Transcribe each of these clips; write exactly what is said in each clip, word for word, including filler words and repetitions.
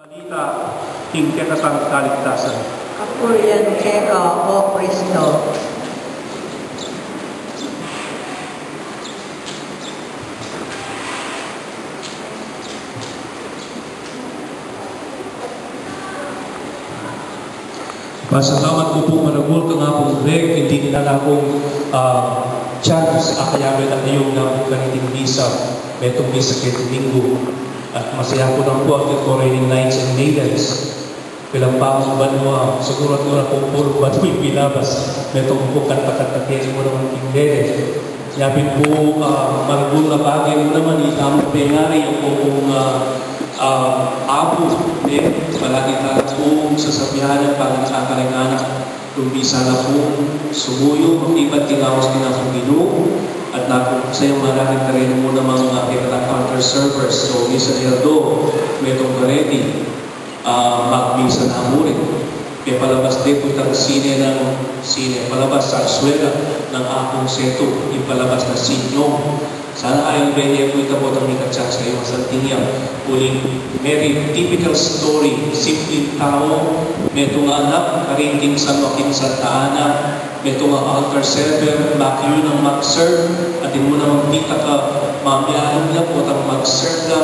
Ita ing kekatang kaligtasan. Kapurian keka, O Kristo. Pasalamat ku pu maragul kang Apung Reg, king dinan na kung, ah, chance a kayabe na kayung na kung kaniting misa, metung misa keti Minggu. At masaya ku nang pu ang Victorian Knights and Maidens. Pilang banua, siguru at ura kung pulung banua ing pinabas, metung pu kanta-kanta keti mu naman king dede. Yapin pu, ah, maragul a bage mu naman, itamu pengari, yang pu pung, ah, ah, apu, ne, palagi tala pung sasabian, pag nakakalengana, kumbinsa na pung sumuyu, makibat king aus ning Apung Ginu, at naku, sa yang maragul kareni mu namang, ah, kekatang altar servers, so, misa ni Aldo, metung kareti, ah, magmisa na mu rin. Kaya palabas de pu itang sine nang, sine, palabas, sarsuela nang Apung Setu, ing palabas na Sinyong. Sana ayang bene pu ita potang mikachance kayu masanting ya. Uling very typical story, simpleng tau, metung a anak, karin king San Joaquin, Santa Ana, metung a altar server, makiyu nang mag-serve, atin mu namang tita ka, mamialung ya potang mag-serve la,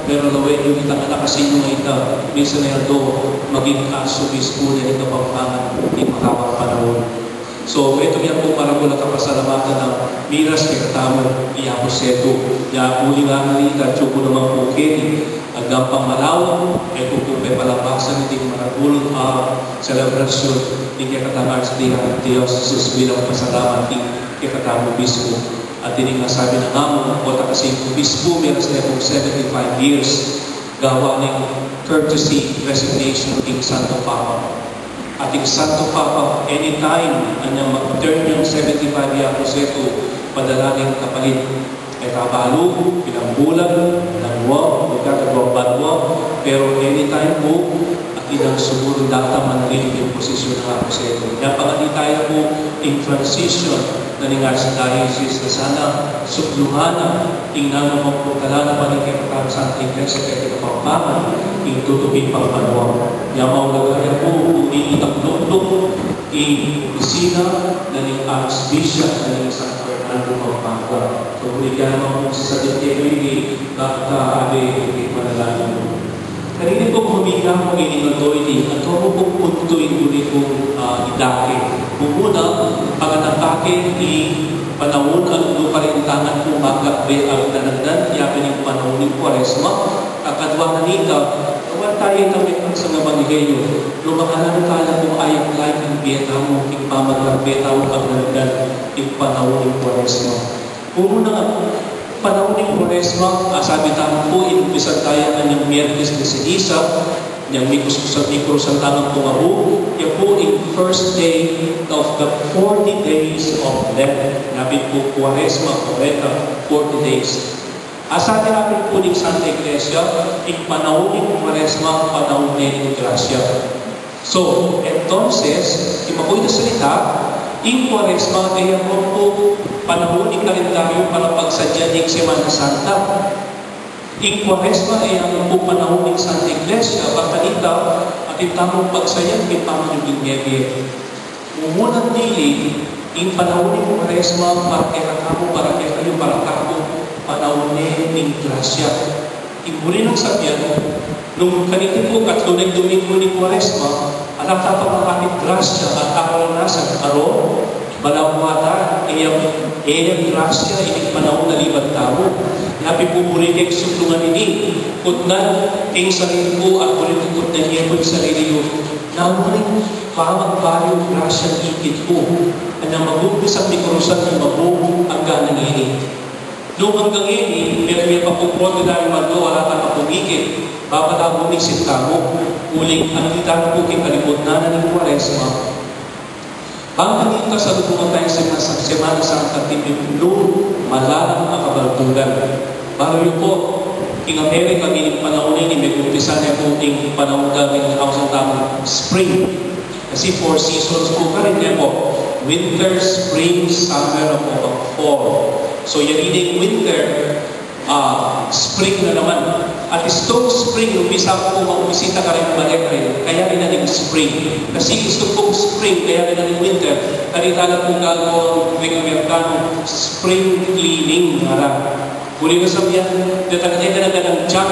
pero lawen yu itang anak a Sinyong a ita, misa ni Aldo, maging arsobispo ne ning Kapampangan king makabang panaun. So, metung ya pu maragul a kapasalamatan a miras kekatamu i Apu Setu, ya uling a nganita, atyu ku naman pu keni, agampang malawa, e ku pu pepalapasan iting maragul a selebrasyun ning kekatang Archdiocese bilang pasalamat king kekatang obispo. At ining masabi na nga mu, o takasing obispo, miras ne pung seventy-five years, gawa ning courtesy resignation king Santo Papa. At ing Santo Papa, anytime, anyang mag-turn yang seventy-five years, Apu Setu, padala ning kapalit. Mekabalu, pilang bulan, dalawa, magkakaduang banua, pero anytime pu, atin nang sumurun data manaliling king posisyon nang Apu Setu. Kaya pangaditain pu ing transition na ning Archdiocese na sana suplungan na ing nanu mang pagpuntalan na ning kekatang Santa Iglesia keti Kapampangan, ing tutuki pang banua. Ya maulaga ya pu, ing itang luktuk, ing opisina na ning Archbishop na ning San Fernando, Pampanga. So, buri naman pung sasabian keti, bakit ka abe, ing panalangin mu. Kanini pung huminga ku king authority, atin mu pung puntu ing buri kung, ah, idake. Mumuna, pag-atake ing panaun a luparintangan kung magkakbe ang nanagnan, yapin ing panaun ning Kuaresma, kakadwa na nita, awan tayu itang mekasang ebanghelyo, lumakalan tayu kung ayap la ing bie tamu, ing pamagkakbe tamu, pag nanagnan, ing panaun ning Kuaresma. Mumuna, panaun ning Kuaresma, a, sabi tamu pu, inumpisan taya kanyang Miyerkules de Ceniza, yang mikuskusan, mikurusan tamu pung abu, ya pu ing first day of the forty days of Lent. Yapin pu Kuaresma, Kuarenta, forty days. A sabi yapin pu ning Santa Iglesia, ing panaun ning Kuaresma, panaun ne ning grasya. So, entonces, king mabuti a salita, ing Kuaresma e ya pu panaun ning kalendaryo para pagsadya ning Semana Santa. Ing Kuaresma e ya pu panaun ning Santa Iglesia para kanita, atin tamung pagsadya king pamanyubling mie. Mumuna dili, ing panaun ning Kuaresma para kekatamu, para kekayu, para kaku, panaun ne ning grasya. Ing buri nang sabian, nung kaniti pu katlu neng Domingo ning Kuaresma, ala ta pa makapit grasya a karanasan, aro, balamu ata, e ya, e ya grasya ining panaun a libat tamu. Yapin pu buri keng suplungan ini, kutnan ing sarili ku, at buri kung kutnan ye pu ing sarili yu. Nanu ring pamagbayu grasya ing ikit ku, anyang mag-umpisang mikurusan ing abu anggang ngeni. Nung anggang ngeni, metung ya pa pung porty-nine month, ala ta pa pung ikit, babalamu ing sinta mu, uling anti tamu pu king kalibutnan na ning Kuaresma. Bang kanita salubungan taya ing Semana, Semana Santa, timplu, malalam a kabaldugan. Balu yu pu, king Amerika, king panaun ini, megumpisan ne pu ing panaun da, ing ausan tamu spring. Kasi four seasons pu karin, ne pu. Winter, spring, summer, ampong fall. So, yari ne ing winter, ah, spring na naman. At Stone Spring, nung bisa ku pung bisita karin, bale karin, kaya rin naging spring. Kasi gusto kong spring, kaya rin naging winter. Karita na pung gagawa ng Amerikano, spring cleaning, ara. Buri na sabihan, datang na ka na ng junk,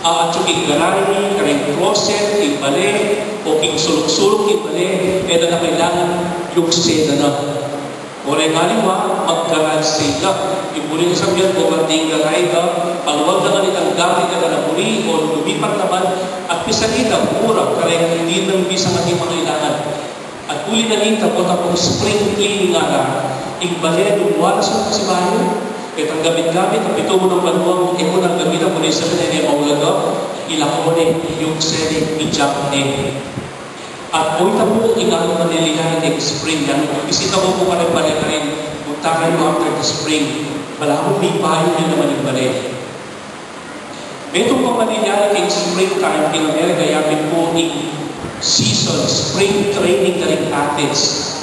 ah, at yung king garay, karing closet, king bale, o king suluk-suluk, king bale, e na kailangan yung sena na. O reng aliwa, maggaray sela. Ing buri na sabihan, o kating garay da, paluag na ngan itang gamit na buri, o lumipat naman, at misan ita, mura, kareng hindi nang bisa ngan mangailangan. At uli na nita, potang spring cleaning ara, ing bale, nung walas na kasi bayu, itang gamit-gamit, a pitu mu nang banua, e mu nang gamit, a buri sa pinag-e maulaga, ila ko ne, yung sene, ijak ne. At oy, ita pu, ing alang manilihan king spring, yan, bisita ku pu karin bale karin, punta kayu after the spring, balamu mipayu ne naman ing bale. Metung pang manilihan king spring time, king Amerika, yapin pu ing season, spring training karing athletes.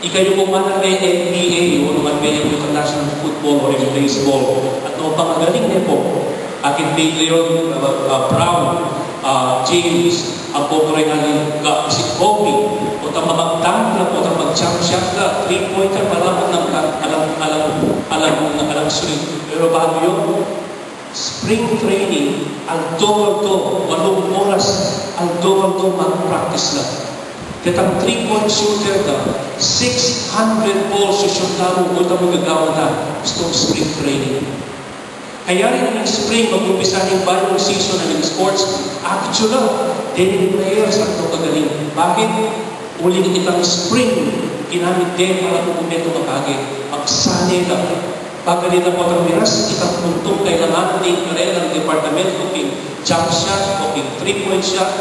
Ikayu pung manang me N B A, o manang me National Football o ring baseball, at nung pangagaling ne pu, aking Patriot, uh, uh, Brown, uh, James, ang pobre nga ni ga-, si Kobe, o ta mamagtang na, o ta mag-jump shot na, three-pointer, malaman ng alang, alang, alang, alang sulit. Pero bago yun, spring training, aldo-aldo, walung oras, aldo-aldo mag-practice na. Detang three-point shooter na, six hundred balls shoot na mu, o ta magagawa na, gusto spring training. Kaya rin ing spring, mag-umpisa ning bagong season ng sports, actually, deni players ang magagaling. Bakit? Uling itang spring, ginamit din para kung metung a bage, magsane ka. Pagkalita mo itang miras, itang puntung kailangan ng karelang departamento, king jump shot o king three-point shot,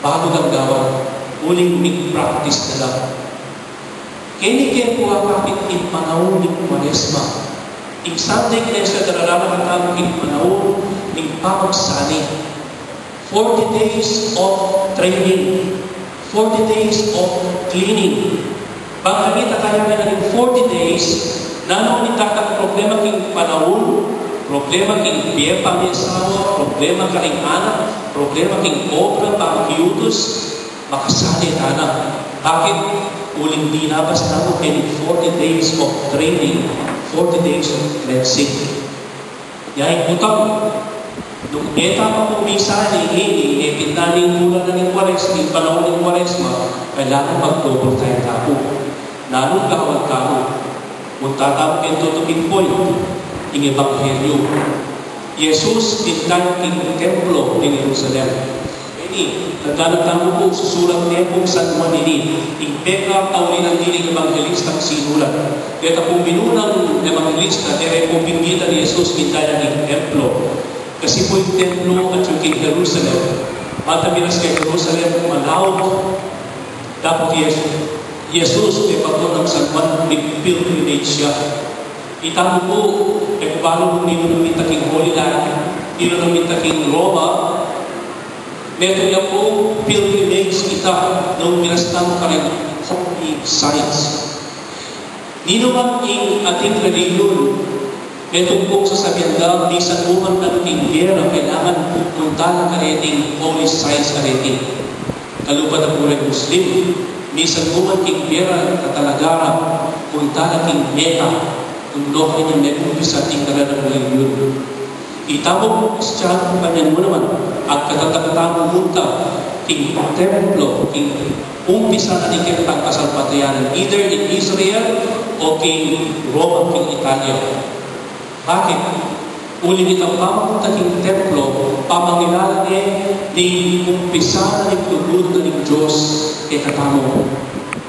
bago lang gawan, uling mig-practice na lang. Keni ke pu akakit ing panaun ning Kuaresma. Ing Santa Iglesia, dararaman tamu king panaun ning pamagsane. Forty days of training, forty days of cleaning. Bang kanita kaya na ning forty days, nanu ing tatang problema king panaun, problema king bie pamiasawa, problema karing anak, problema king obra, pangkiutus, makasane tana. Bakit? Uling dinabas tamu keni forty days of training, forty days of cleansing. Yaing butang, nung e ta pa pu misane ngeni, e pin na ning bulan na ning Kuaresma, ing panaun ning Kuaresma, kailangan mag-double time ta pu. Nanung gawan tamu? Munta tamu keng tutuking point, ing Ebanghelyo. Jesus, mintang king templo ning Jerusalem. Ini, tandaan tamu pu, susulat ne pung San Juan ini, ing pekataurinan ding ebanghelistang sinulat. Keta pung minunang ebanghelista, kaya pung binggit i Jesus, mintang king templo. Kasi pu ing templo at yung king Jerusalem, matamiras keng Jerusalem, malaut. Dapot i Jesus, Jesus, e pagkuan nang San Juan, nag-pilgrimage ya. Ita mu pu, e ku balu nung ninu na minta king Holy Land, ninu na minta king Roma, metung ya pu pilgrimage kita nung miras tamu karing holy sites. Ninu man ing ating relihiyon, metung pung sasabian da, misan mu man kanu king gera, kailangan punta na kareting holy sites a reti. Kalupa na pu reng Muslim, misan mu man king pera, katalagaran, punta na king Mecca, nung doka ne megumpisa ing karelang relihiyon. Ita mu pung Kristiano, kanyan mu naman, agkatan da katamu munta king templo, king umpisa na ning kekatang kasalpantayanan, either in Israel o king Roma, king Italia. Bakit? Uling itang pamapunta king templo, pamangilala ne ning umpisa na ning lugud na ning Dios kekatamu.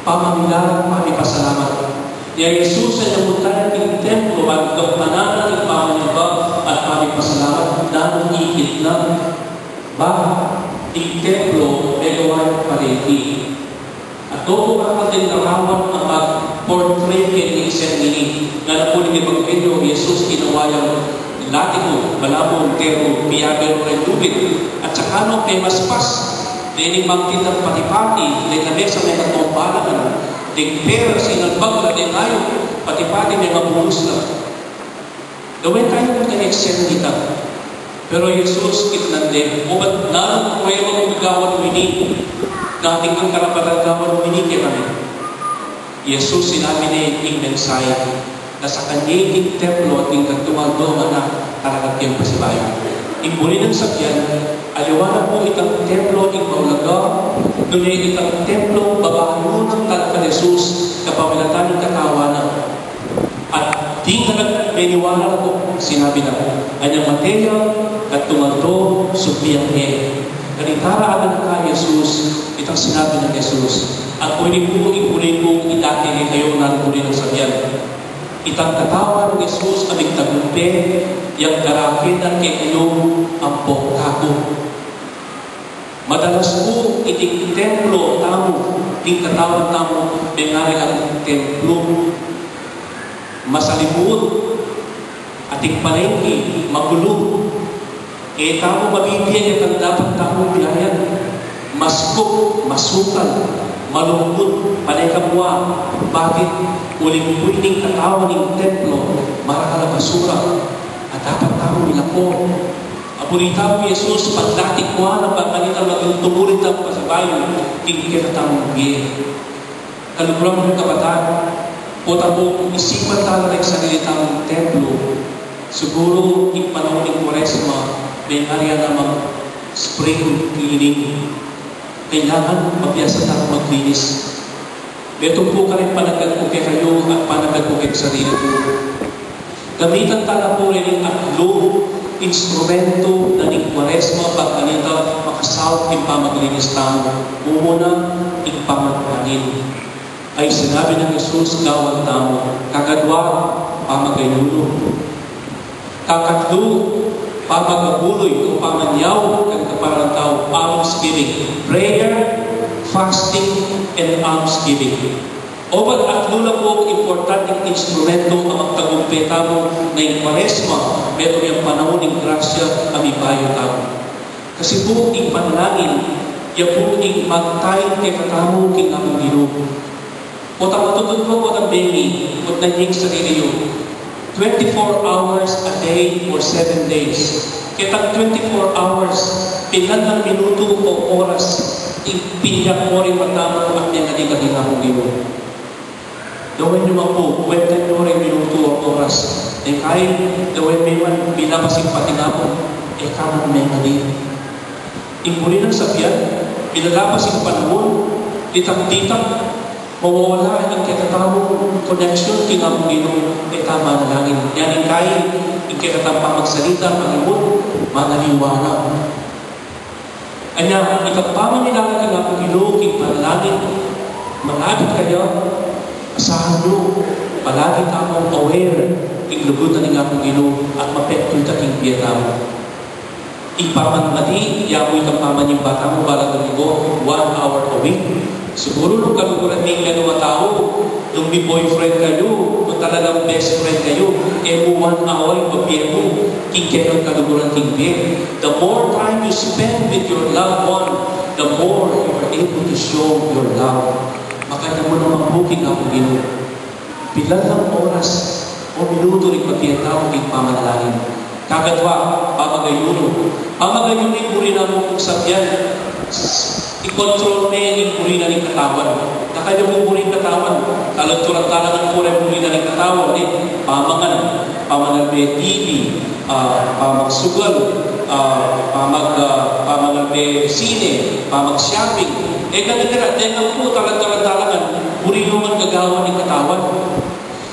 Pamangilala, pamipasalamat. Ya Jesus a namunta na king templo, ban gampanan na ning pamanyamba at pamipasalamat, nanu ing ikit na? Ba, ing templo, megawa yang pareti. Atin pu kakating larawan a mag-portray keni king sene ngeni, ngana pu ning Ebanghelyo, Jesus, ginawa yang latigo, balamu enteru, piyabe no reng lubid, at saka no pemaspas, deni magtindang pati-pati, deng lamesa mekatong balangan, deng pera sinalbag la, deng ayup, pati-pati mekabulus la. Gawin tamu pu ing eksena nita. Pero Jesus, kitnan de, "O ba't nanu ku kaya gagawan mu ini? Atin kang karapatan gawan mu ini kekami." Jesus, sinabi ne ing mensahe, na sakanya ing templo at ing katungal do ngana, talaga keng pasibayu. Ing buri nang sabian, aliwa na pu itang templo ing maulaga, nune itang templo babayu nang talaga Jesus, kapamilatan ning katawan na. At ding nagmeniwala na pu, sinabi na, "Anyang mate ya, katungal do, subian ne." Kanita ra abe na kang Jesus, itang sinabi nang Jesus, "At o ini pu ing buri kung idake kekayu, nanu buri nang sabian. Itang katawan nang Jesus a migtagumpe, yang darake na kekayu ampong kaku." Madalas pu iting templo tamu, iting katawan tamu, mengaring templo. Masalimuut, ating palengke, magulu. E tamu mabibie itang dapat tamung biayan. Maskup, masukal, malungkut, panekabuan. Bakit? Uling pu iting katawan ning templo, marakal a basura. At dapat tamu milako. Abulitan mu Jesus, pagdating ku na, bang kanita maging tumuring tang pasibayu king kekatamung bie. Kaluguran kung kapatad, potang isipan tala ring sarili tang templo, siguru ing panaun ning Kuaresma, mengaring namang spring cleaning. Kailangan mabiasa tang maglinis. Metung pu karing panagan ku kekayu at panagan ku keng sarili ku. Gamitan tala pu ring atlung instrumento na ning Kuaresma bang kanita makasaut ing pamaglinis tamu. Mumuna, ing pamanalangin. Ay sinabi nang Jesus, gawan tamu. Kakadwa, pamagayunu. Kakatlu, pamagabuluy o pamanyaw king kaparang tau, almsgiving. Prayer, fasting, and almsgiving. Obat atlu la pu ing importanteng instrumento a magtagumpe tamu ngeni Kuaresma, metung yang panaun ning grasya a mibayu tamu. Kasi pu ing panalangin, ya pu ing magtaing kekatamu king Apung Ginu. Potang matutud ku, potang bengi, potang neng sarili yu. Twenty-four hours a day for seven days. Ketang twenty-four hours, pilan lang minutu o oras ing pinyakmori matamu at mengadik king Apung Ginu. Dawen yu man pu, kwentan yu ring minutu o oras. Neng kai, dawen me man, milabas ing patingapun, e ka man mengadik. Ing buri nang sabian, milabas ing panaun, ditak-ditak, mawawala ing kekatamung connection king Apung Ginu, e ta manalangin. Neng kai, ing kekatamung pamagsalita, mangimut, mangaliwa na. Anya, itang pamangilala king Apung Ginu king panalangin, malapit kaya, asahan yu, palagi tamung aware king lugud na ning Apung Ginu at mapektu ita king bie tamu. Ing pamanyambat, ya pu itang pamanyambat tamu balang Dominggo, one hour a week. Siguru nung kaluguran ning metung a tau, nung mi-boyfriend kayu, nung talagang best friend kayu, e mu one hour ing pabie mu king kekang kaluguran king bie. The more time you spend with your loved one, the more you are able to show your love. Makanya mu naman pu king Apung Ginu. Pilan lang oras o minutu ring pabie tau king pamanalangin. Kakatwa, pamagayunu. Pamagayunu ing buri na mung sabian, ikontrol me ing buri na ning katawan. Nakanya mung buri ning katawan, kalanturan tala nang buri na ning katawan, e, pamangan, pamangan me T V, ah, pamagsugal, ah, pamag, ah, pamangan me sine, pamag-shopping. E, kaya kaya, tenga pu, kalanturan tala ngan, buri na man gagawan ning katawan.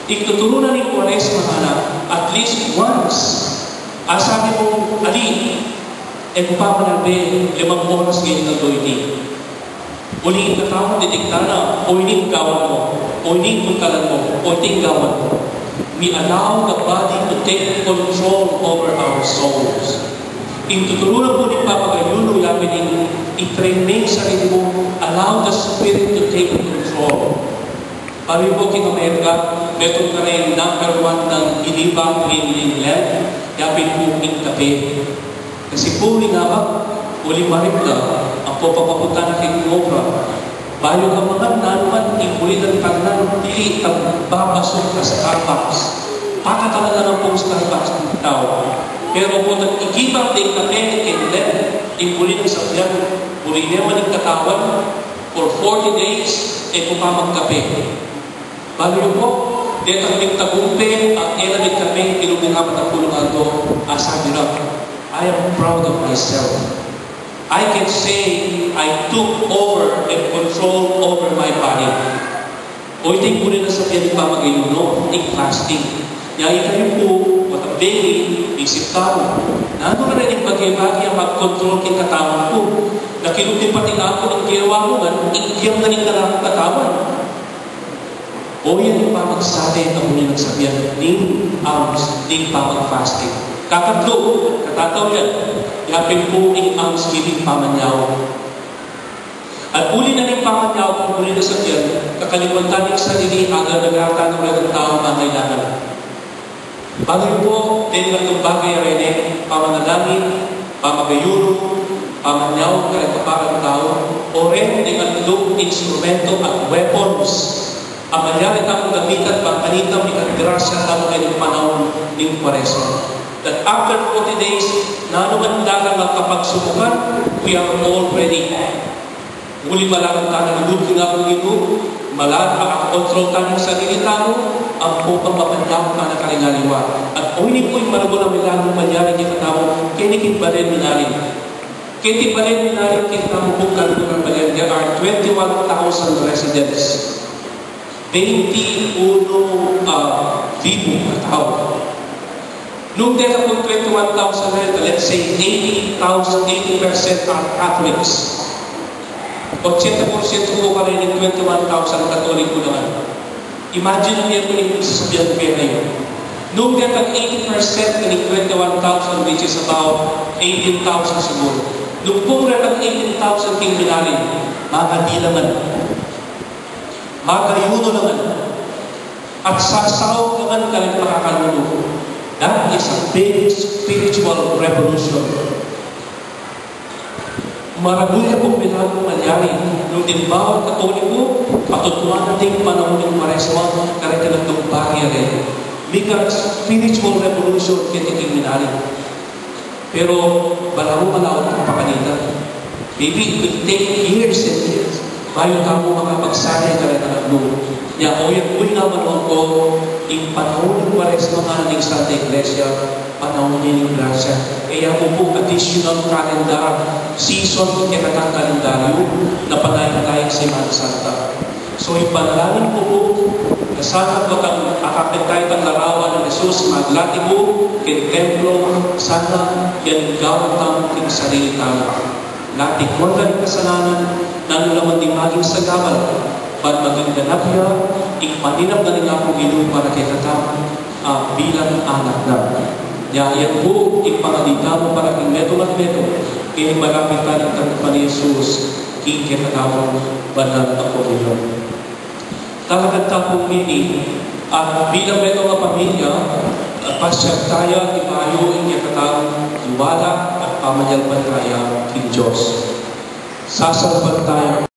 Ing tuturu na ning Kuaresma ngana, at least once, a sabi mu, "Ali, e ku pa manalbe limang oras ngeni aldo iti." Uli ing katawan, didiktan na, o ini ing gawan mu, o ini ing tuntalan mu, o iti ing gawan mu. We allow the body to take control over our souls. Ing tuturu na pu ning pamagayunu, ya pin ing i-train me ing sarili mu, allow the spirit to take control. Bayu pu king Amerika, metung karing number one nang iniba king England, ya pin pu ing kape. Kasi pu ing abak, uli marimla, ampo papapunta na king obra. Bayu ka mangan, nanu man ing buri nang tangnan, dili ka babasur ka Starbucks. Pakatalan na pu ing Starbucks king tau. Pero kung nag-i-give up deng kape keng Lent, ing buri nang sabian, buri ne man ing katawan, for forty days, e ku pa magkape. Balu yu pu, detang migtagumpe, a e la migkape king lub ning apat a pulu'ng aldo, a sabi ra, "I am proud of myself. I can say I took over and control over my body." O, iti ing buri nang sabian ning pamag-ayuno, ing fasting. Nya ikayu pu, matang bengi, isip tamu, nanu la reng bage-bage a mag-control king katawan ku? Na king lub ning pating Apu ing gewa mu ngan, igyang na ning kekang katawan. O, yan ing pamagsabi a buri nang sabian ning alms, ning pamag-fasting. Kakatlu, katatau yan, ya pin pu ing almsgiving, pamanyaup. At uli na ning pamanyaup, buri nang sabian, kakalingwan ta ning sarili, agad-agad tana king tau mangailangan. Balu yu pu, deng atung bage a reni, pamanalangin, pamag-ayuno, pamanyaup kareng kaparang tau, o reng deng atlu instrumento at weapons a malyari tamung gamitan, ban kanita mikat grasya tamu keni king panaun ning Kuaresma. That after forty days, nanu man ing daratang a kapagsubukan, we are all ready. Uli malalam tana king lub ning Apung Ginu, malalam a control tana ing sarili tamu, ampo pang mapanyaup tana kareng aliwa. At o ini pu ing maragul a milagru a malyari kekatamu, keni king Balen Minaling. Keti Balen Minaling, keti tamu pu king Balen Minaling, there are twenty-one thousand residents. Twenty-one, ah, libu katau. Nung deta pung twenty-one thousand na yan, let's say eighty thousand, eighty percent are Catholics. Ochenta porsyento pu karin ning twenty-one thousand Katoliko naman. Imagine niyu pu ing sasabian ku kekayu. Nung detang eighty percent ning twenty-one thousand, which is about eighteen thousand siguru. Nung pung retang eighteen thousand king Minaling, magdilang ngan, mag-ayuno ngan, at sasaup ngan kareng pakakalulu. That is a big spiritual revolution. Maragul ya pung milagru a malyari nung ding bawat Katoliko, patutuan na ding panaun ning Kuaresma, kareng kekatang bage a reni. Mika spiritual revolution keti king Minaling. Pero balamu malaut a pakanita. Maybe it will take years and years bayu tamu makapagsanay kareng anak mu. Nya, o, yan pu ing amanuan ku, ing panaun ning Kuaresma ngana ning Santa Iglesia, panaun ning grasya. E ya mu pu additional calendar, season ing kekatang kalendaryo, na panayan taya king Semana Santa. So, ipanalangin ku pu, na sana bakang akakit taya tang larawan nang Jesus, maglati ku king templo, sana yan gawan tamu king sarili tamu. Lati ku ring kasalanan, nanu la man ding maging sagabal, ban maging ganap ya ing paninap na ning Apung Ginu para kekatamu, a, bilang anak na. Nya, yan pu ing pangadi tamu para king metung at metung, king malapit tang Ibpa nang Jesus, king kekatamung banal a komunyon. Talakad ta pu ngeni, at bilang metung a pamilya, at pasiag taya ibayu ing kekatamung tiwala at pamanyalpantaya king Dios. Sasalpantaya